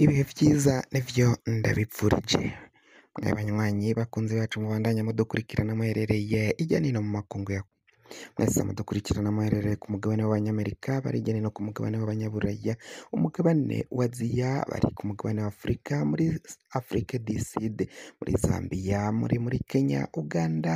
Ibihe vyiza nivyo ndabipfurije mwe banywanyi bakunzi bacu mubandanya mudukurikirana muherereye irya nino mu makungu ya mwese mudukurikirana muherereye ku mugabane w'abanyamerika, bari hirya no hino ku mugabane w'abanyaburaya, umugabane wa Aziya, bari ku mugabane wa Afurika, muri Afrique du Sud, muri Zambia, muri Kenya, Uganda,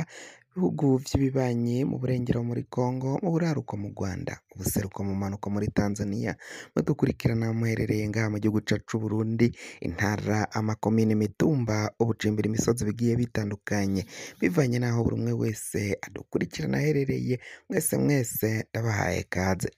ibihugu vy'ibibanyi mu burengero muri Congo, mu buraruko mu Rwanda, mu buseruko mu manuko muri Tanzania, mudukurikirana muherereye ngaha mu gihugu cacu c'Uburundi, intara, amakomine, imitumba, ubucimbiri, imisozi bigiye bitandukanye, bivanye n'aho buri umwe wese adukurikirana aherereye, mwese mwese ndabahaye kaze.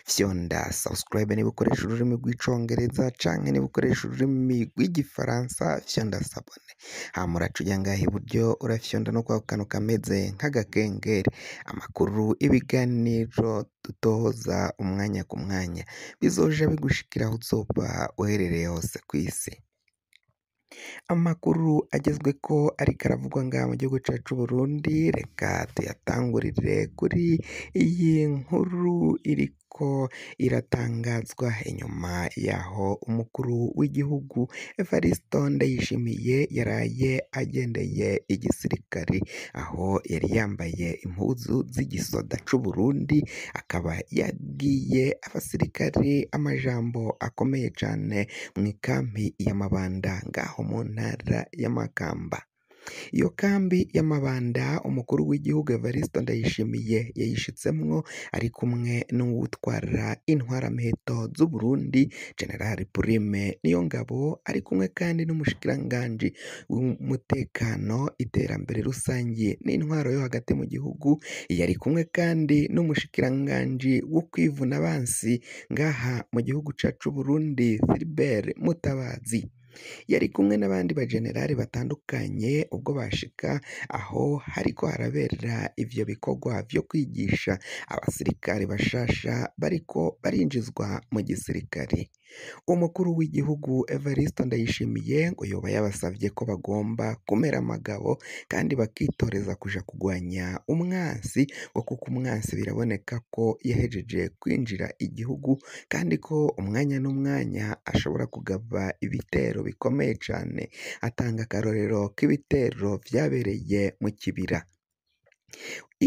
Fyonda subscribe niba ukoresha ururimi rw'icongereza canke niba ukoresha ururimi rw'igifaransa fyonda s'abonner, hama uraca uja ngaha iburyo urafyonda no kwako kantu kameze nk'agakengeri, amakuru, ibiganiro dutoza umwanya ku mwanya bizoja bigushikira aho uzoba uherereye hose kw'isi. Amakuru agezweko ariko aravugwa ngaha mu gihugu cacu c'Uburundi, reka tuyatangurire kuri iyi nkuru iriko iratangazwa inyuma yaho umukuru w'igihugu Evariste Ndayishimiye yaraye agendeye igisirikare, aho yari yambaye impuzu z'igisoda c'Uburundi, akaba yabwiye abasirikare amajambo akomeye cane mw'ikambi ya Mabanda ngaho mu ntara ya Makamba. Iyo kambi ya Mabanda umukuru w'igihugu Evariste Ndayishimiye yayishitsemwo ari kumwe n'uwutwara intwaramiheto z'Uburundi General Prime Niyongabo, ari kumwe kandi n'umushikiranganji w'umutekano, iterambere rusangi n'intwaro yo hagati mu gihugu, yari kumwe kandi n'umushikiranganji wo kwivuna abansi ngaha mu gihugu cacu c'Uburundi Philbert Mutabazi. Yari kumwe n'abandi bajenerali batandukanye ubwo bashika aho hariko harabera ivyo bikorwa vyo kwigisha abasirikare bashasha bariko barinjizwa mu gisirikare. Umukuru w'igihugu Evariste Ndayishimiye ngo yoba yabasavye ko bagomba kumera amagabo kandi bakitoreza kuja kugwanya umwansi, ngo kuko umwansi biraboneka ko yahejeje kwinjira igihugu kandi ko umwanya n'umwanya ashobora kugaba ibitero bikomeye cane, atanga akarorero k'ibitero vyabereye mu Kibira.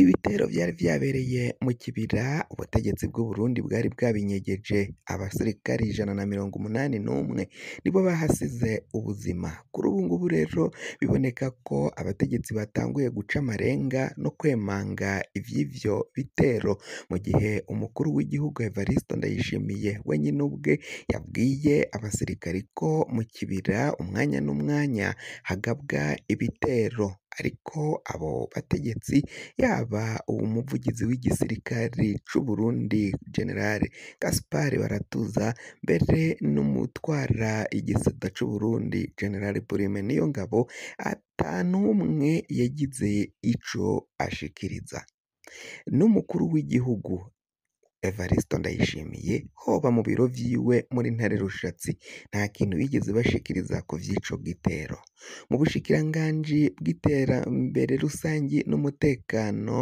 Ibitero vyari vyabereye mu Kibira, ubutegetsi bw'Uburundi bwari bwabinyegeje, abasirikare 181 nibo bahasize ubuzima. Kuri ubu ngubu rero biboneka ko abategetsi batanguye guca amarenga no kwemanga ivy'ivyo bitero, mu gihe umukuru w'igihugu Evariste Ndayishimiye wenyene ubwe yabwiye abasirikare ko mu Kibira umwanya n'umwanya hagabwa ibitero, ariko abo bategetsi yaba umuvugizi w'igisirikare c'Uburundi General Gaspard Baratuza mbere n'umutwara igisata c'Uburundi General Prime Niyongabo, ata n'umwe yagize ico ashikiriza. N'umukuru w'igihugu Evariste Ndayishimiye hoba mu biro vyiwe muri Ntare Rushatsi nta kintu bigeze bashikiriza ku vy'ico gitero. Mu bushikiranganji bw'iterambere rusangi n'umutekano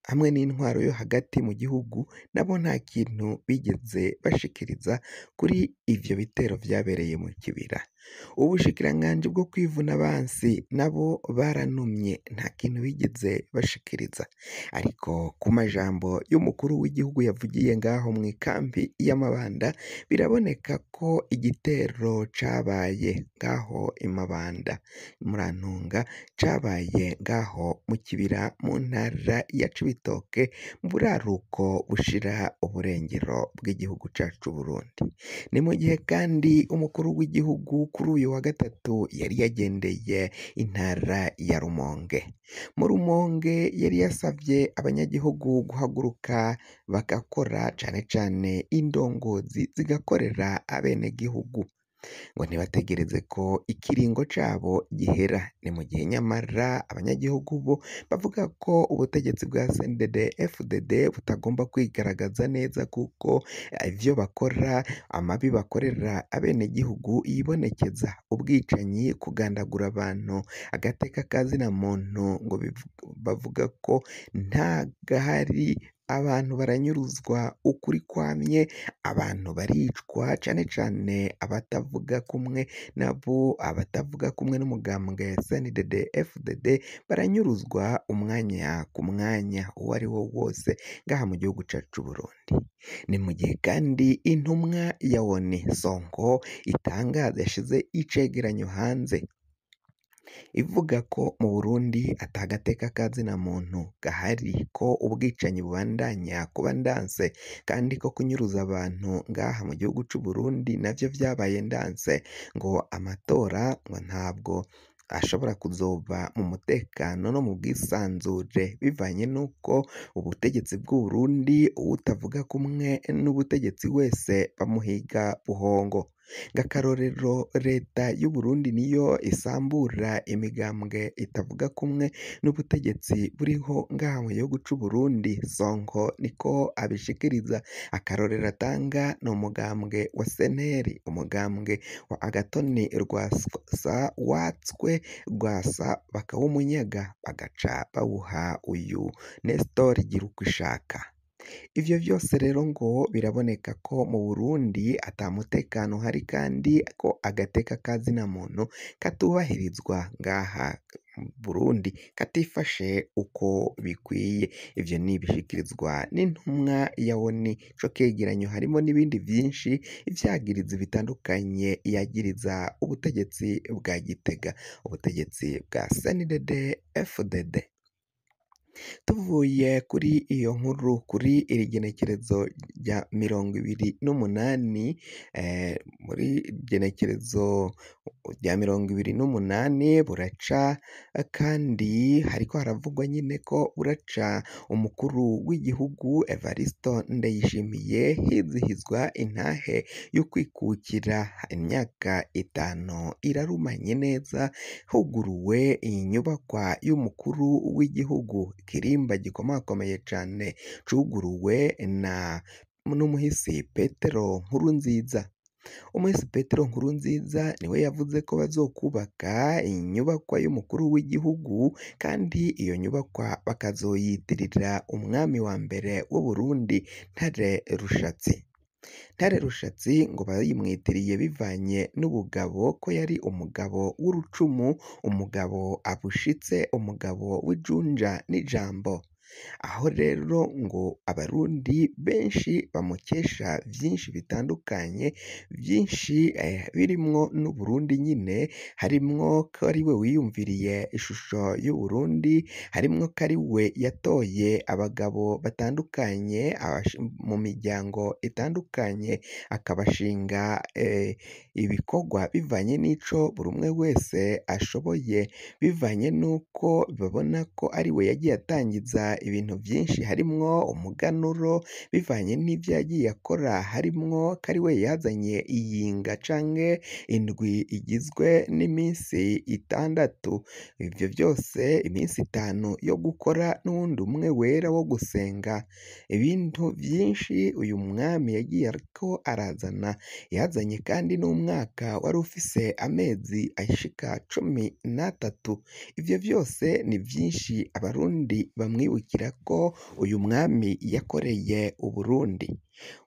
hamwe n'intwaro yo hagati mu gihugu nabo nta kintu bigeze bashikiriza kuri ivyo bitero vyabereye mu Kibira. Ubushikiranganji bwo kwivuna abansi nabo baranumye nta kintu bigeze bashikiriza, ariko ku majambo y'umukuru w'igihugu yavugiye ngaho mw'ikambi ya Mabanda biraboneka ko igitero cabaye ngaho i Mabanda Murantunga, cabaye ngaho mu Kibira mu ntara ya Cibitoke mu buraruko bushira uburengero bw'igihugu cacu c'Uburundi. Ni mu gihe kandi umukuru w'igihugu kuri uyu wa gatatu yari yagendeye intara ya Rumonge. Mu Rumonge yari yasavye abanyagihugu guhaguruka bagakora cane cane indongozi zigakorera abenegihugu, ngo ntibategereze ko ikiringo cabo gihera. Ni mu gihe nyamara abanyagihugu bo bavuga ko ubutegetsi bwa CNDD FDD butagomba kwigaragaza neza kuko ivyo bakora, amabi bakorera abenegihugu yibonekeza, ubwicanyi, kugandagura abantu, agateka ka zina muntu ngo bavuga ko nta gahari. Abantu baranyuruzwa ukuri kwamye, abantu baricwa cane cane abatavuga kumwe nabo, abatavuga kumwe n'umugambwe CNDD FDD baranyuruzwa umwanya ku mwanya uwo ari wo wose ngaha mu gihugu cacu c'Uburundi. Ni mu gihe kandi intumwa ya ONU Sonko itangaza yashize icegeranyo hanze ivuga ko mu Burundi ata gateka ka zina muntu gahari, ko ubwicanyi bubandanya kuba ndanse, kandi ko kunyuruza abantu ngaha mu gihugu c'Uburundi navyo vyabaye ndanse, ngo amatora ngo ntabwo ashobora kuzoba mu mutekano no mu bwisanzure bivanye n'uko ubutegetsi bw'Uburundi uwutavuga kumwe n'ubutegetsi wese bamuhiga buhongo. Ng'akarorero leta y'Uburundi niyo isambura imigambwe itavuga kumwe n'ubutegetsi buriho ngaha mu gihugu c'Uburundi, Sonko niko abishikiriza. Akarorero atanga ni umugambwe wa Seneri, umugambwe wa Agatoni Rwasa watswe Rwasa bakawumunyaga bagaca bawuha uyu Nestor Girukwishaka. Ivyo vyose rero ngo biraboneka ko mu Burundi ata mutekano uhari kandi ko agateka ka zina muntu katubahirizwa ngaha mu Burundi, katifashe uko bikwiye. Ivyo ni ibishikirizwa n'intumwa ya ONU. Ico kegeranyo harimo n'ibindi vyinshi, ivyagirizi bitandukanye yagiriza ubutegetsi bwa Gitega, ubutegetsi bwa CNDD FDD. Tuvuye kuri iyo nkuru, kuri iri genekerezo rya 28, muri genekerezo rya 28 buraca, kandi hariko haravugwa nyine ko buraca umukuru w'igihugu Evaristo Ndayishimiye hizihizwa intahe yo kwikukira, imyaka 5 irarumanye neza huguruwe inyubakwa y'umukuru w'igihugu, ikirimba gikomakomeye cane cuguruwe na n'umuhisi Petero Nkurunziza. Umuhisi Petero Nkurunziza niwe yavuze ko bazokubaka inyubakwa y'umukuru w'igihugu, kandi iyo nyubakwa bakazoyitirira umwami wa mbere w'Uburundi Ntare Rushatsi. Ntare Rushatsi ngo bayimwitiriye bivanye n'ubugabo, ko yari umugabo w'urucumu, umugabo abushitse, umugabo w'ijunja n'ijambo. Aho rero ngo abarundi benshi bamukesha vyinshi bitandukanye, vyinshi birimwo n'Uburundi nyine, harimwo ko ari we wiyumviriye ishusho y'Uburundi, harimwo ko ari we yatoye abagabo batandukanye mu miryango itandukanye, akabashinga ibikorwa bivanye n'ico buri umwe wese ashoboye, bivanye n'uko babona ko ari we yagiye atangiza ibintu vyinshi, harimwo umuganuro, bivanye n'ivyo yagiye akora, harimwo ko ari we yazanye iyinga canke indwi igizwe n'iminsi 6, ivyo vyose iminsi 5 yo gukora n'uwundi umwe wera wo gusenga. Ibintu vyinshi uyu mwami yagiye ariko arazana, yazanye kandi n'umwaka wari ufise amezi ashika 13. Ivyo vyose ni vyinshi abarundi bamwibukira ko uyu mwami yakoreye Uburundi.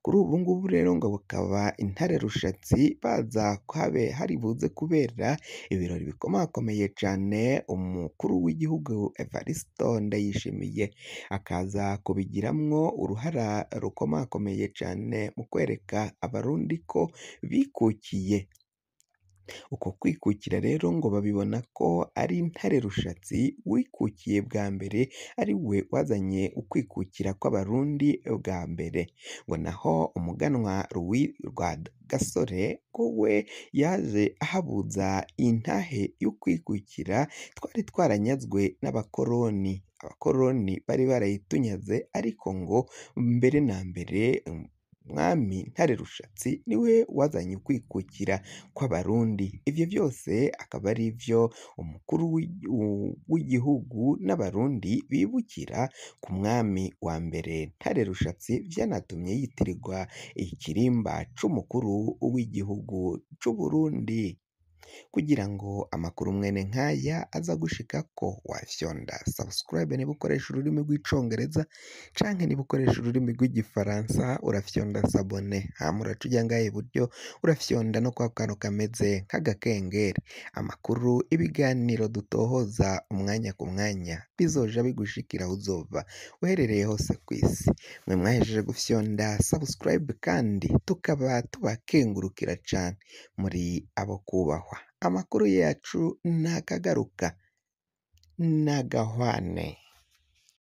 Kuri ubu ngubu rero ngo bukaba Intare Rushatsi baza habe hari buze kubera ibirori bikomakomeye cane, umukuru w'igihugu Evaristo Ndayishimiye akaza kubigiramwo uruhara rukomakomeye cane mu kwereka abarundi ko bikukiye. Uko kwikukira rero ngo babibona ko ari Ntare Rushatsi wikukiye bwa mbere, ari we wazanye ukwikukira kw'abarundi bwa mbere. Ngo naho umuganwa Louis Rwagasore ko we yaje ahabuza intahe y'ukwikukira twari twaranyazwe n'abakoroni. Abakoroni bari barayitunyaze, ariko ngo mbere na mbere Umwami Ntare Rushatsi niwe wazanye ukwikukira kw'abarundi. Ivyo vyose akaba ari ivyo umukuru w'igihugu n'abarundi bibukira ku mwami wa mbere Ntare Rushatsi, vyanatumye yitirirwa ikirimba c'umukuru w'igihugu c'Uburundi. Kugira ngo amakuru mwene nkaya aza gushikako, wafyonda subscribe niba ukoresha ururimi rw'icongereza, canke niba ukoresha ururimi rw'igifaransa urafyonda s'abonner, hama uraca uja ngaha iburyo urafyonda no kwa kantu kameze nk'agakengeri. Amakuru, ibiganiro dutohoza umwanya ku mwanya bizoja bigushikira aho uzoba uherereye hose kw'isi. Mwe mwahejeje gufyonda subscribe kandi tukaba tubakengurukira cane, muri abo kubahwa. Amakuru yacu ntakagaruka, nagahwane.